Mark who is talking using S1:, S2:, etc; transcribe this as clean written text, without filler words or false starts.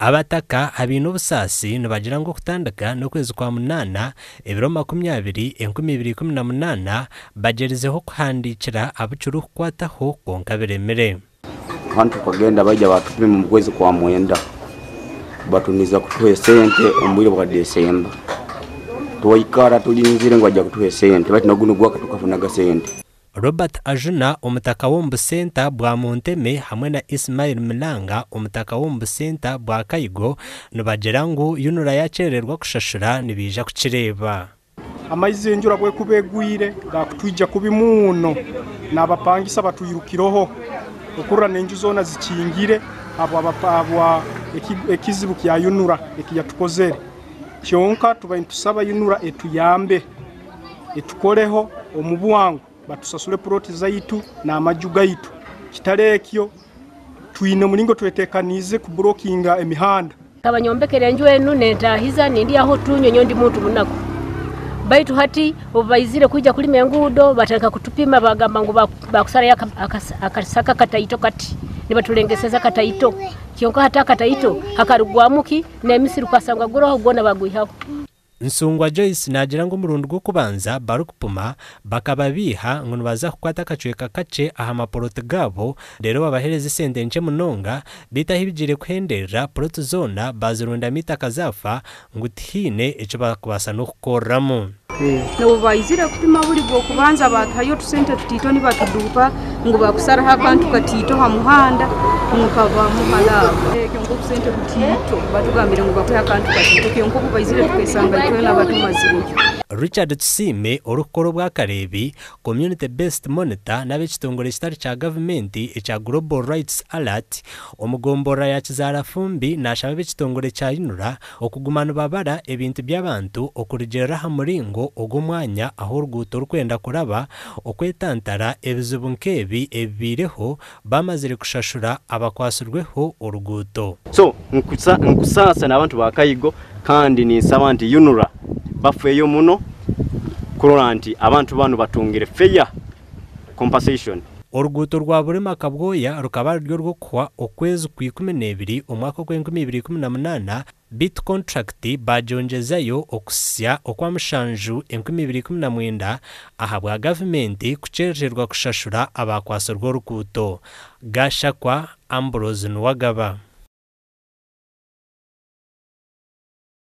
S1: Abataka abaine obusaasi nibagira ngu okutandika n'okwezi kwa munaana ebiro 20, 2018 bagyerizeho kuhandiikira abu kirikukwataho kwonka biremire.
S2: Kandi tukagenda baija batupima omu kwezi kwa mwenda, batuniza kutuha esente omu bwire bwa Desemba. Twaikara tulinzire ngu bajja kutuha esente, baitu na guno gwaka tukafunaga sente.
S1: Robert Ajuna, omutaka w'omu busenta bwa Munteme, hamwe na Ismail Milanga, omutaka w'omu busenta bwa Kaigo, nibagira ngu UNRA yakyerererwa kushashura nibaija kukireeba.
S3: Amaizi enjura bwekuba egwire gakutwija kubi muno, n'abapangisa batwirukiroho okurra n'enju zoona zikingire habwa ekizibu kya UNRA ekiyatukozere. Kyonka tuba nitusaba UNRA etuyambe, etukoreho omu bwangu, batusasule puroti zaitu n'amaju gaitu. Kitari ekyo twine omuringo twetekaniize kuburokinga emihanda.
S4: Abanyombekera enju enu nentahiza nindyaho tunywe, nyowe ndi muntu munaku. Baitu hati obu baizire kwija kulima enguudo batandika kutupima, bagamba ngu bakusarayo akasaka kataito kati nibatulengeseza kataito, kyonka hati akataito hakarugwamuki n'emisiri ukasanga guroho gwona bagwihaho.
S1: Nsungwa Joyce naagira ngu omurundi gw'okubanza barikupima bakaba biiha ngu nibaza kukwata akacweka kakye aha maporoti gaabo reero babaheereza esente nkye munonga, beitu ahu bigiire kuhenderera puroti zoona bazirundamu eitaka zaafa ngu tihaine eki barikubaasa n'okukoreramu.
S5: Nabo baizire kupima buri bw'okubanza batuhayo otusente tutiito nibatuduupa ngu bakusaraho akantu katiito ha muhanda nkavamu halaabo. Ekyo nk'obusente butiito batugambire ngu bakuhe akantu katiito, kyonka obu baizire tukesanga itwena batumazireyo.
S1: Richard Tusiime, orikukora obwakareebi Community Based Monitor n'ab'ekitongore kitari kya gavumenti ekya Global Rights Alert omugomborora ya Kizaarafumbi, naashaba ab'ekitongore kya UNRA okuguma nibabara ebintu by'abantu okurugiirira aha muringo ogw'omwanya ahu oruguuto rukwenda kuraba, okwetantara ebizibu nk'ebi ebibaireho bamazire kushashura abakwatsirweho oruguuto.
S6: So nkusaasa n'abantu ba Kaigo, kandi ninsaba nti UNRA bafeeyo muno kurora nti abantu banu batungire fair compensation.
S1: Oruguuto rwa Burima Kabwoya rukaba ruri orw'okuhwa okwezi kwa 12 omwaka ogw'enkumibiri ikumi na munaana, beitu contract bagyongyezayo okuhitsya okwa mushanju 2019 ahabwa gavumenti kukyerererwa kushashura abakwatsirwe oruguuto. Gashakwa Ambrose Nuwagaba.